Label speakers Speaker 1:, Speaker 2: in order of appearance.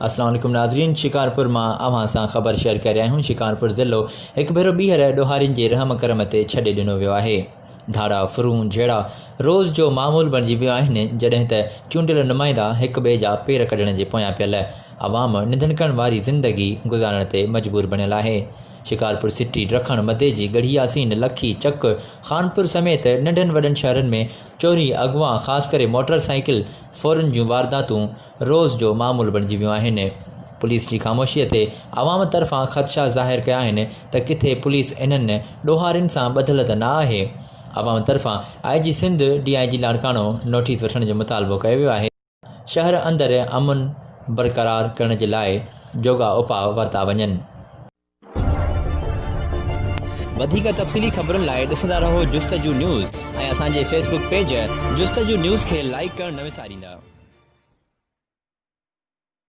Speaker 1: اسلام عليڪم ناظرين شڪارپور مان اوهان سان خبر شيئر ڪري رهيا آهيون شڪارپور ضلعو هڪ ڀيرو ٻيهر ڏوهارين جي رحم ڪرم تي ڇڏي ڏنو ويو آهي ڌاڙا ڦرون جهيڙا روز جو معمول بڻجي ويو آهن جڏهن ته چونڊيل نمائندا هڪ ٻئي جا پير ڪڍڻ جي پويان پيل عوام نڌڻڪڻ واري زندگي گذارڻ تي مجبور بڻيل آهي شڪارپور سٽي، ڊکڻ، مديجي، ڳڙهي ياسين، لکي، چڪ، خانپور سميت ننڍن وڏن شهرن ۾ چوري، اغوا خاص ڪري موٽر سائيڪل ڦرن جون وارداتون روز جو معمول بڻجي ويون آهن. پوليس جي خاموشي تي عوام طرفان خدشا ظاهر ڪيا آهن ته ڪٿي پوليس انهن ڏوهارين سان ٻڌل ته نه آهي. عوام طرفان I G Sindh, D I G Larkana notice وٺڻ جو مطالبو ڪيو ويو آهي. شهر اندر امن برقرار ڪرڻ جي لاء جوڳا اپاء ورتا وڃن. وڌيڪ تفصيلي خبرن لاء ڏسندا رهو جستجو نيوز ۽ اسان جي فيس بڪ پيج جستجو نيوز کي لائيڪ ڪرڻ نه وساريندا.